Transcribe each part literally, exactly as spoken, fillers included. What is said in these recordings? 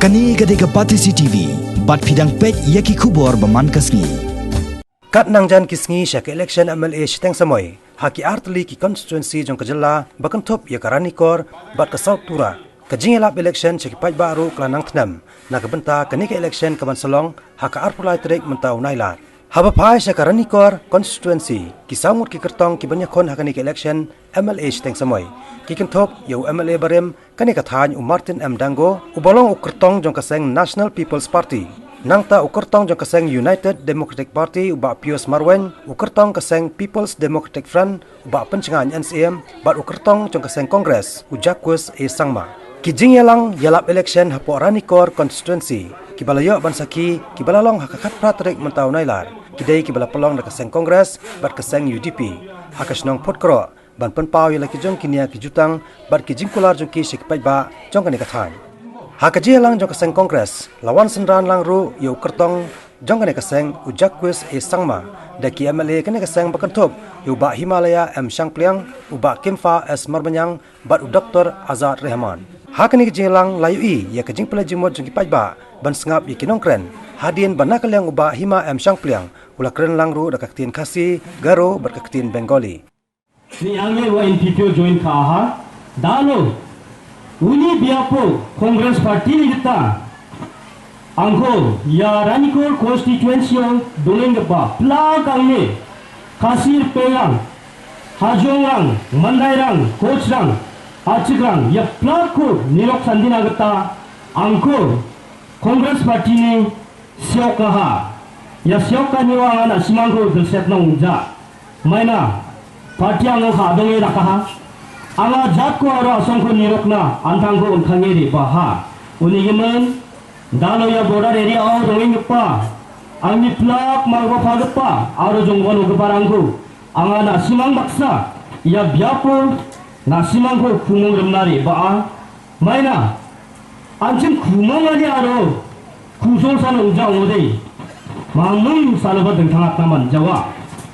Kane ka dei ka Batesi T V, bad phi dang peit ïa ki khubor ba man ka sngi. Katba nang jan ki sngi sha ka election M L A shiteng samoi ha ki artylli ki constituency jong ka jylla ba kynthup ïa ka Ranikor bad ka South Tura, ka jingïalap election sha ki paidbah ruh ka la nang thnem na ka bynta kane ka election kaban sa long ha ka arphew lai tarik mynta u Nailar. Haba phai sha ka Ranikor constituency, ki saw ngut ki kyrtong kiban ïakhun ha kane ka election M L A shiteng samoi ki kynthup ïa u M L A barim kane ka thaiñ u Martin M Dango, uba long u kyrtong jong ka seng National People's Party. Nangta u kyrtong jong ka seng United Democratic Party u Bah Pius Marwein, u kyrtong ka seng People's Democratic Front u Bah Pynshngaiñ N C M, bad u kyrtong jong ka seng Congress u Jacques A Sangma. Ki jingïalang ïalap election hapoh Ranikor constituency kiba la ïoh ban sakhi kiba la long ha ka khatphra tarik mynta u Nailar, ki dei kiba la pynlong da ka seng Congress bad ka seng U D P ha ka shnong Phutkroh, ban pynpaw ïa la ki jong ki nia ki jutang bad ki jingkular jong ki sha ki paidbah jong kane ka thaiñ. Ha ka jingïalang jong ka seng Congress la wan synran lang ruh ïa u kyrtong jong kane ka seng u Jacques A Sangma da ki M L A kane ka seng ba kynthup ïa u Bah Himalaya M Shangpliang, u Bah Kimfa S Marbaniang bad u Doktor Azad Rehman. Ha kane ka jingïalang la ïohi ïa ka jingpynleit jingmut jong ki paidbah ban sngap ïa ki nongkren, hadien ba na ka liang u Bah Hima M Shangpliang u la kren lang ruh da ka ktien Khasi, Garo bad ka ktien Bengali. Ni angel wa in P P O join ka ha. Dalo. Uni biapo Congress Party ni kita. Angko, ïa Ranikor constituency ong dongeng gepa. Pla kang ne. Khasi Rpeng rang. Hajong rang. Mandai rang. Koch rang. Achik rang. Ïa pla ko nirok sandina geta. Angko. Congress Party ni siok ka ha. Ïa siok ka ni wa nga na simang ko dulset na ungja. Maina, party ang ka dong ïa ka ha. Anga jat ko aro asong ko nirok na, antang ko ungkang ïa ri ba ha. Uni gimen, dalo ïa border area au dong ïa pa. Ang ni plak mang ko pa gepa, aro jong ko no gepa rang ko. Anga na simang baksa, ïa biapo, na simang ko kumung remna ri ba a. Maina, anjing kumang ani aro, kusong sana ujang odei. Mamung sana ba dengtang at naman jawa.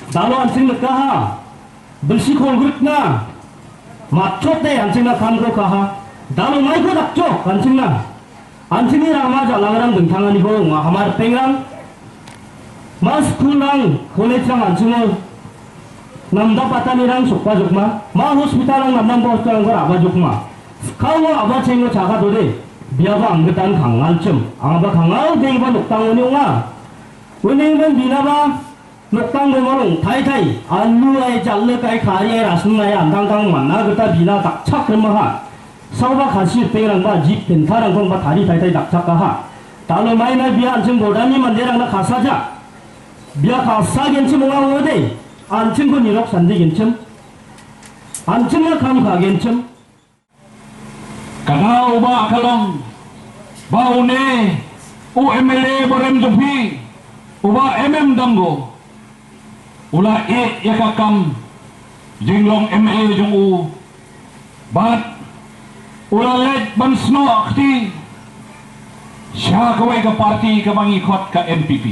Dalo anjing na kaha, belsi kongrit na. Machot dei anjing na kan ko kaha. Dalo mai ko dakchok anjing na. Anjing ni rama jalangrang dengtang ani ko nga hamar pengrang. Ma school rang, college rang anjing mo. Namda pata ni rang sukpa jukma. Ma hospital rang namda hospital rang ko raba jukma. Kau aba chengo chaka dode. Biaba anggetan kangal chem. Aba kangal dei ba nuktang uni unga. Uni ngan bina ba. Nuktang ko malung thai thai. Alu ai jalle kai khari ai rasung ai antang tang mana geta bina tak chak remaha. Sauba Khasi pengrang ba jip pentarang kong ba thari thai thai tak chak kaha. Talo mai na bia anjing bodani manderang na khasa ja. Bia ka sa gen chim ong ong de. An chim ko nirok sandi gen chim. An chim na kam ka gen chim. Ka daw ba ka long ba une u M L A ba rem jong phi, u ba M M Dango, u la ïeh ïa ka kam jinglong M L A jong u. Bad u la leit ban snoh kti sha kawei ka party kaba ngi khot ka N P P.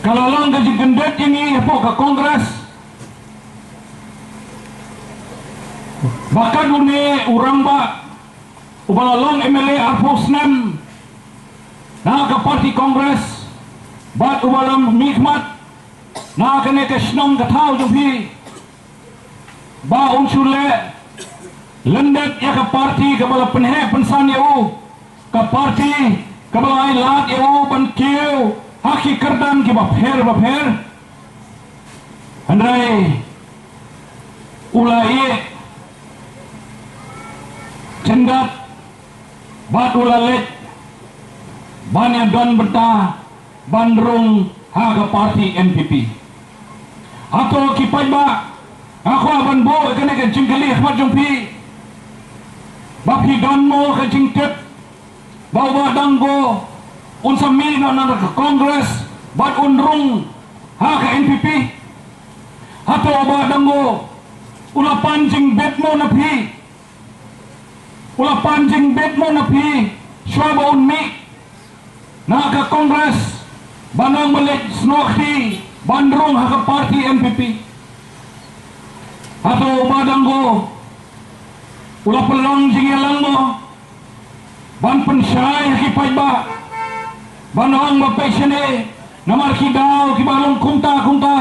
Ka la long ka jingkyndit ïa ngi hapoh ka Congress. Ba ka dune u rangbah uba la long M L A arphew snem na ka party Congress, bad uba la mihkhmat na kane ka shnong ka thaw jong phi, ba un shu leh lyndet ïa ka party kaba la pynheh pynsan ïa u, ka party kaba la ai lad ïa u ban kiew ha ki kyrdan kiba pher ba pher. Hynrei u la ïeh jyndat bad u la leit ban ïa don bynta ban rung ha ka party N P P. Hato ki paidbah, nga kwah ban buh ïa kane ka jingkylli ha khmat jong phi, ba phi don mo ka jingtip ba u Bah Dango un sa mih noh na ka Congress bad un rung ha ka N P P? Hato u Bah Dango u la pan jingbit mo na phi? U la pan jingbit mo na phi shuwa ba un mih na ka Congress, ba nang ba leit snoh kti ban rung ha ka party N P P? Hato u Bah Dango u la pynlong jingïalang mo? pynshai ha ki paidbah ban ong ba peit shane, namar ki daw kiba long kumta kumta,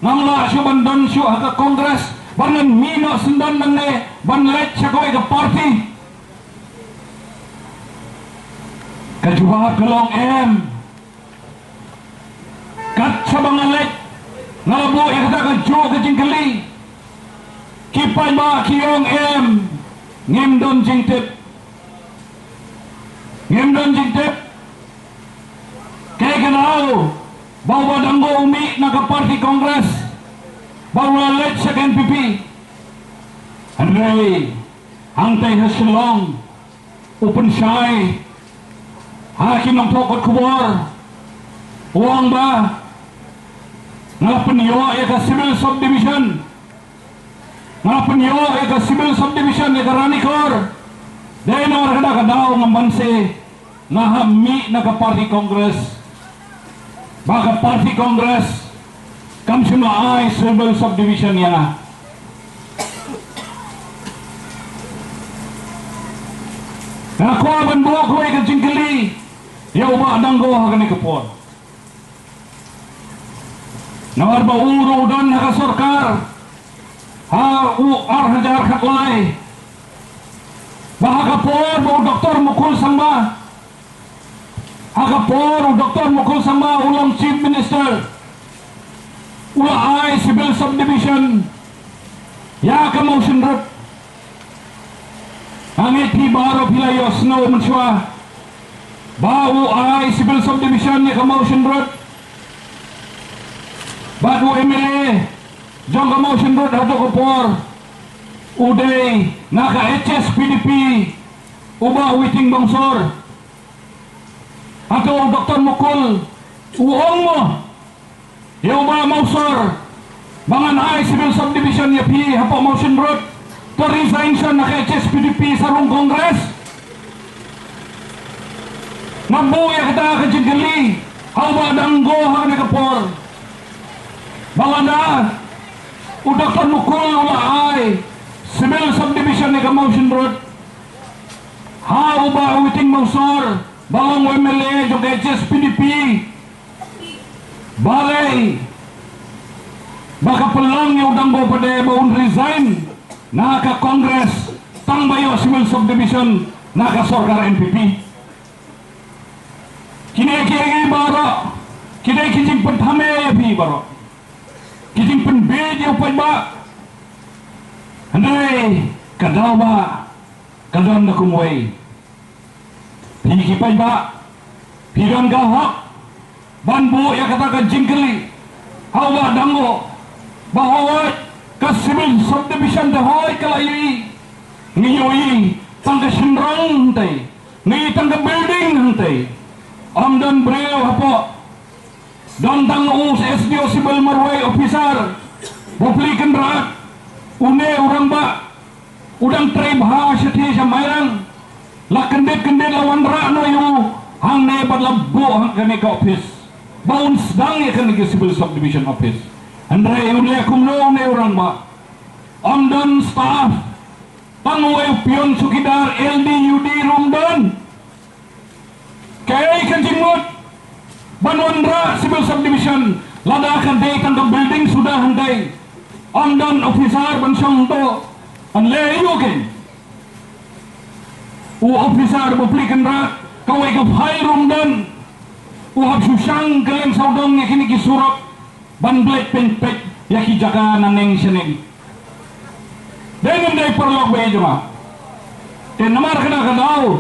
ngam lah shuh ban don shuh ha ka Congress, ban ngan mih noh syndon nangne ban leit sha kawei ka party. Ka jubab ka long em. Kat shaba nga leit, nga la buh ïa kata kajuh ka jingkylli. Ki paidbah ki ong em, ngim don jingtip. Ngim don jingtip. Kaei kaba u Bah Dango u mih na ka party Congress, ba u la leit sha ka N P P. Hynrei hangtai ha Shillong u pynshai ha ki nongthoh kot khubor, u ong ba nga la pynïoh ïa ka civil subdivision, nga la pynïoh ïa ka civil subdivision ïa ka Ranikor. Dei namar kata ka daw ngam banse nga hap mih na ka party Congress, ba ka party Congress kam shym la ai civil subdivision ïa nga. Nga kwah ban buh kawei ka jingkylli ïa u Bah Dango ha kane ka por. Namar ba u ruh u don ha ka sorkar ha u ar hajar khatlai. Ba ha ka por ba u Doktor Mukul Sangma, ha ka por u Doktor Mukul Sangma u long Chief Minister, u la ai civil subdivision ïa ka Mawshynrut. Hangne phi baroh phi la ïohsngew mynshuwa ba u ai civil subdivision ïa ka Mawshynrut. Bad u M L A jong ka Mawshynrut hato ka por u dei na ka H S P D P, u Bah Witing Bamsor. Hato u Doktor Mukul u ong mo ïa u Bah Mawsor ba ngan ai civil subdivision ïa phi hapoh Mawshynrut? To resign sha na ka H S P D P sa rung Congress. Nga buh ïa kata ka jingkylli ha u Bah Dango ha kane ka por. Ba lada u Doktor Mukul u la ai civil subdivision ïa ka Mawshynrut ha u Bah Witing Mawsor ba long u M L A jong ka H S P D P, balei ba ka pynlong ïa u Dango Padeh ba un resign na ka Congress tang ba ïoh civil subdivision na ka sorkar N P P? Kine kiei baroh ki dei ki jingpynthame ïa phi baroh, ki jingpynbiej ïa u paidbah. Hynrei ka daw ba ka don da kumwei. Phi ki paidbah phi don ka hok ban buh ïa kata ka jingkylli ha u Bah Dango ba hooid ka civil subdivision te hooid ka la ïohi, ngi ïohi tang ka shynrang hangtei, ngi ïohi tang ka building hangtei. Ym don briew hapoh, don tang u S D O Civil marwei officer, Bapli Kynrad, une u rangbah u dang trei bha shathie sha Mairang. La kyndit kyndit la wanrah noh ïa u hangne bad la buh ha kane ka office ba un sdang ïa kane ka civil subdivision office. Hynrei u leh kumno une u rangbah? Ym don staff, tang uwei u peon chowkidar L D U D ruh ym don. Kaei ka jingmut ban wanrah civil subdivision lada ka dei tang ka building suda hangtei? Ym don officer ban shong hangto. Yn leh aïu kein? U officer Bapli Kynrad kawei ka file ruh ym don. U hap shu shang kylleng sawdong ïa kine ki surok ban blet pynpeit ïa ki jaka naneng shaneng. Dei ne ym dei paralok ba ïeit jong nga? Te namar kata ka daw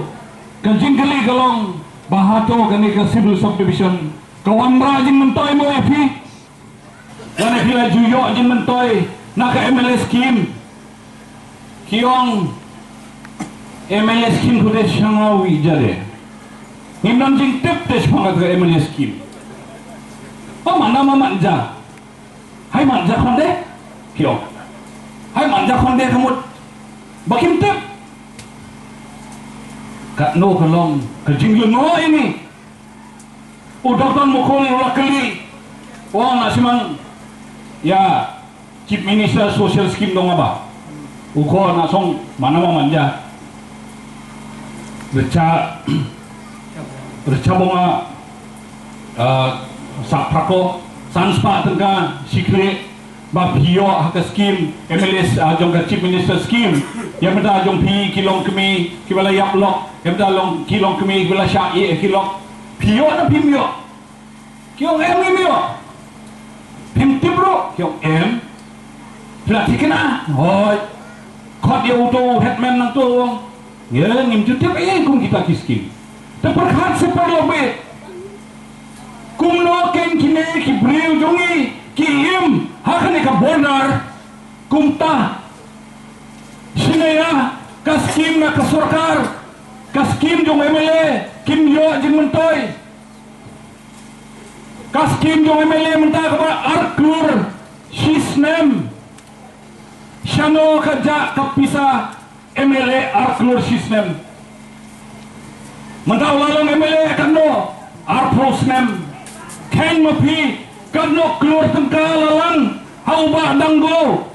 ka jingkylli ka long ba hato kane ka civil subdivision ka wanrah jingmyntoi mo ïa phi? Lane phi la ju ïoh jingmyntoi na ka M L A scheme? Ki ong M L A scheme, ko te sha nga wi jade. Ngim don jingtip te shaphang ka M L A scheme. Ba manda ma manja. Hai manja khonde? Ki ong. Hai manja khonde ka mut ba kim tip. Katno ka long ka jinglyngngoh ïa ngi. U Doktor Mukul u la kylli, u ong, na shimang ïa Chief Minister Social Scheme dong nga ba? U khot na song mana ma manja. Richa, richa bonga, uh, sa phako, san spah tyngka shi khlieh, ba phi ïoh ha ka scheme, M L A, uh, jong ka Chief Minister scheme, ïa mynta jong phi ki longkmie, ki ba la ïap lok, ïa mynta long, ki longkmie, ki ba la shah ïeh ki lok, phi ïoh ne phim ïoh? Ki ong em ngim ïoh. Phim tip ruh, ki ong em. Phi la thikna, hooid. Khot ïa uto u headman nangto u ong. Ngi ngim ju tip ei kum kita ki scheme. Te pyrkhat seh paralok bad kumno kein kine ki briew jong ngi ki im ha kane ka border. Kumta, shane ïa ka scheme na ka sorkar, ka scheme jong M L A, kim ïoh jingmyntoi. Ka scheme jong M L A mynta kaba ar klur shi snem. Shano ka jah ka pisa M L A ar klur shi snem? Mynta u la long M L A katno? Arphew snem. Kheiñ ma phi, katno klur tyngka la lang ha u Bah Dango?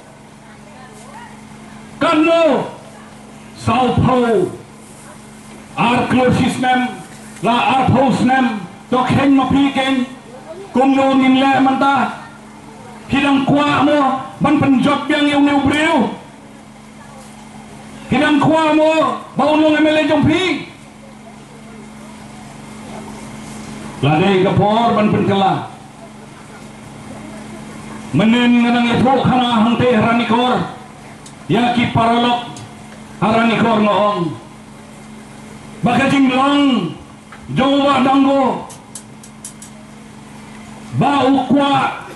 Katno? Sawphew. Ar klur shi snem, la arphew snem, to kheiñ ma phi kein. Kumno ngin leh mynta? Phi dang kwah mo ban pynjot biang ïa une u briew? Phi dang kwah mo ba un long M L A jong phi? La dei ka por ban pynkylla. Mynnin nga nang ïathuh khana hangtei ha Ranikor ïa ki paralok ha Ranikor, nga ong ba ka jinglong jong u Bah Dango ba u kwah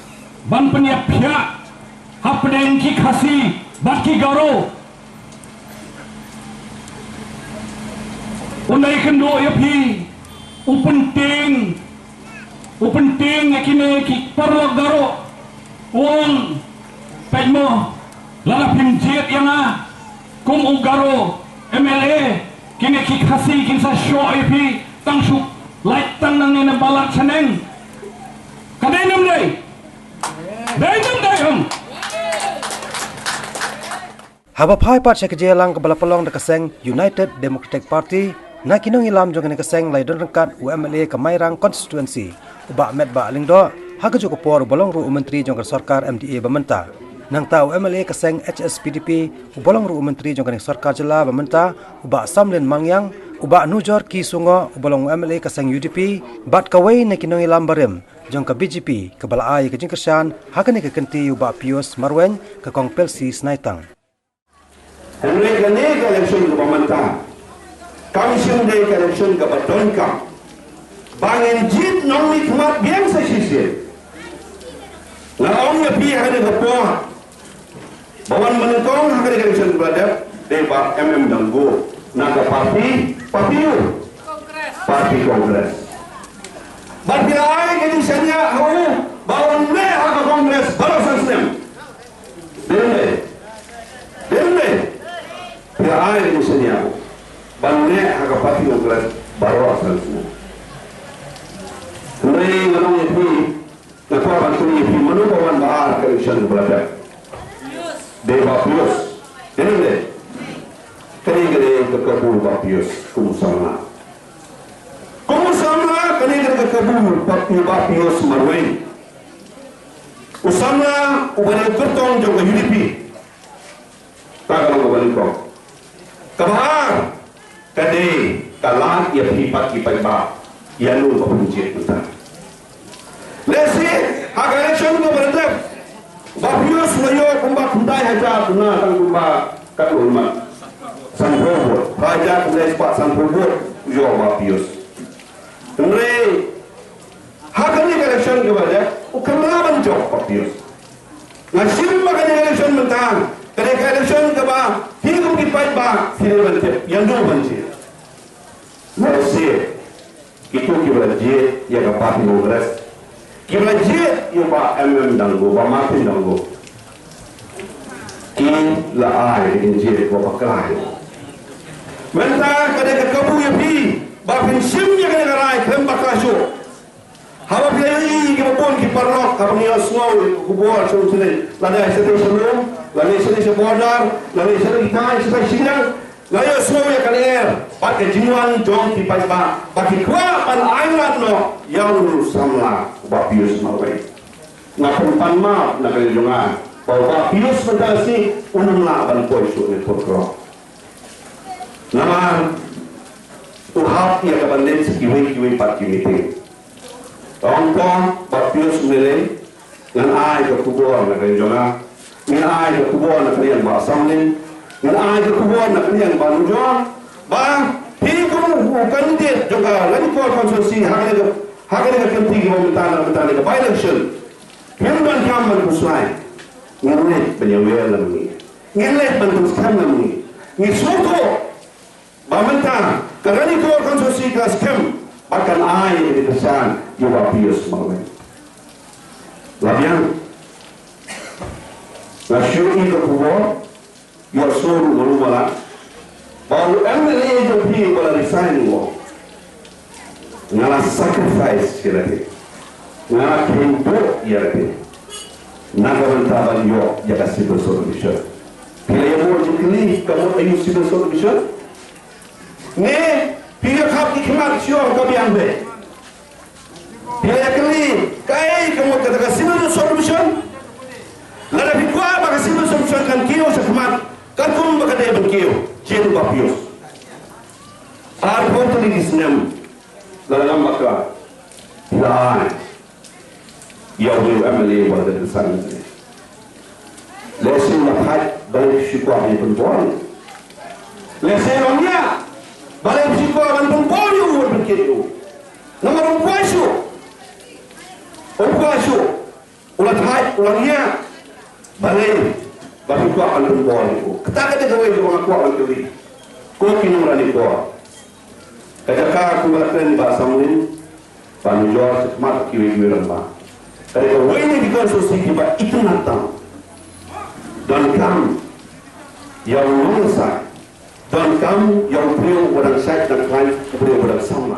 ban pynïaphiah hapdeng ki Khasi bad ki Garo. Un dei kynduh ïa phi, u pyntieng, u pyntieng ïa kine ki paralok Garo. U ong, peit mo, lada phim jied ïa nga kum u Garo M L A, kine ki Khasi kin sa shoh ïa phi tang shu lait tang nangne na balat shaneng. Ka dei ne ym dei? Dei ne ym dei, em? Haba phai pat sha ka jingïalang kaba la pynlong da ka seng United Democratic Party, na ki nongïalam jong kane ka seng la ïadon ryngkat u M L A ka Mairang constituency, u Bah Metbah Lyngdoh, ha kajuh ka por uba long ruh u myntri jong ka sorkar M D A ba mynta. Nangta u M L A ka seng H S P D P, uba long ruh u myntri jong kane ka sorkar jylla ba mynta, u Bah Samlin Mangiang, u Bah Nujor Ki Sungoh, uba long u M L A ka seng U D P, bad kawei na ki nongïalam barim jong ka B J P, kaba la ai ka jingkyrshan ha kane ka kynti ïa u Bah Pius Marwein, ka Kong Pelsi Snaitang. Hynrei kane ka election kaba mynta, kam shym dei ka election kaba donkam ba ngin jied nongmihkhmat biang sa shisien. Nga ong ïa phi ha kane ka por, ba wan ban nyngkong ha kane ka election ba la dep, dei Bah M M Dango na ka party, party u, party Congress. Bad phi la ai ka jingshaniah ha u ba un leh ha ka Congress baroh san snem. Dei ne ym dei? Dei ne ym dei? Phi la ai ka jingshaniah ban leh ha ka party Congress baroh san snem. Hynrei nga ong ïa phi, nga kwah ban kylli ïa phi, mano ba wan ba ar ha ka election ba la dep? Dei Bah Pius. Dei ne ym dei? Kane ka dei ka kabu Bah Pius kum u samla. Kum u samla, kane ka dei ka kabu Bah Pi-, Bah Pius Marwein. U samla uba dei u kyrtong jong ka U D P. Kata ka long kaba nyngkong. Kaba ar ka dei ka lad ïa phi pat ki paidbah ïa uno ba phin jied mynta. Lehse ha ka election kaba la dep, Bah Pius u la ïoh kumba khyndai hajar duna, tang kumba katno mat, sanphew vote, phra hajar khyndai spah sanphew vote u ïoh Bah Pius. Hynrei ha kane ka election kaba la dep u kylla ban jop Bah Pius. Nga shim ba kane ka election mynta ka dei ka election kaba phi kum ki paidbah phi dei ban tip ïa uno ban jied. Lehse kito kiba la jied ïa ka party Congress, kiba la jied ïa u Bah M M Dango, Bah Martin Dango, ki la ai ka jingjied kaba bakla ïa u. Mynta ka dei ka kabu ïa phi ba phin shim ïa kane ka rai khlem bakla shuh. Haba phi la ïohi kiba bun ki paralok, haba ngi ïohsngew ïa ka khubor sha lum sha lei, lane sha station, lane sha station border, lane sha station, sha station, la ïohsngew ïa ka lyer. bad ka jingwan jong ki paidbah ba ki kwah ban ailad noh ïa u samla u Bah Pius Marwein. Nga pynpan map na ka liang jong nga ba u Bah Pius mynta ka sngi un ym lah ban poi shuh na pyrkhat. Namar u hap ïa ka ban leit sha kiwei kiwei pat ki meeting. Ong ko Bah Pius Marwein, ngan ai ka khubor na ka liang jong nga, ngan ai ka khubor na ka liang Bah Samlin, ngan ai ka khubor na ka liang Bah Nujor, ba phi kum u candidate jong ka Ranikor constituency ha kane ka, ha kane ka kynti kaba mynta, na mynta ne ka by-election, phim donkam ban khuslai. Ngin leit ban ïawer lem ïa ngi, ngin leit ban pynskhem lem ïa ngi. Ngi sngewthuh ba mynta ka Ranikor constituency ka skhem ba kan ai ïa ka kyrshan ïa u Bah Pius Marwein. La biang, nga shu ïohi ka khubor, ïohsngew ruh malu mala, ba u M L A jong phi ba la resign, u ong, nga la sacrifice ïa lade, nga la kheiñ buh ïa lade na ka bynta ban ïoh ïa ka civil subdivision. Phi la ïa buh jingkylli, ka mut aïu civil subdivision? Ne phi ïa khap ki khmat shuwa ka biang bha? Phi la ïa kylli kaei ka mut kata ka civil subdivision? Lada phi kwah ba ka civil subdivision kan kiew shakhmat katkum ba ka dei ban kiew, jied u Bah Pius. Arphew tylli ki snem la ngam bakla, phi la ai ïa u M L A ba la dei ban san. Lehse la thait balei phi shu kwah ban pynbor. Lehse la ïa balei phi shu kwah ban pynbor ïa u, ban kiew ïa u. Namar um kwah shuh, um kwah shuh. U la thait, u la ïa balei ba phi kwah ban pynbor ïa u. Kata ka dei kawei kaba nga kwah ban kylli, ko ki nong Ranikor. Ka jaka kumba la kren i Bah Samlin, Bah Nujor, shakhmat kiwei kiwei rangbah, ka dei kawei na ki constituency kiba itynnad tam. Donkam ïa u nongshai, donkam ïa u briew uba dang shait dang khlaiñ, u briew uba dang samla.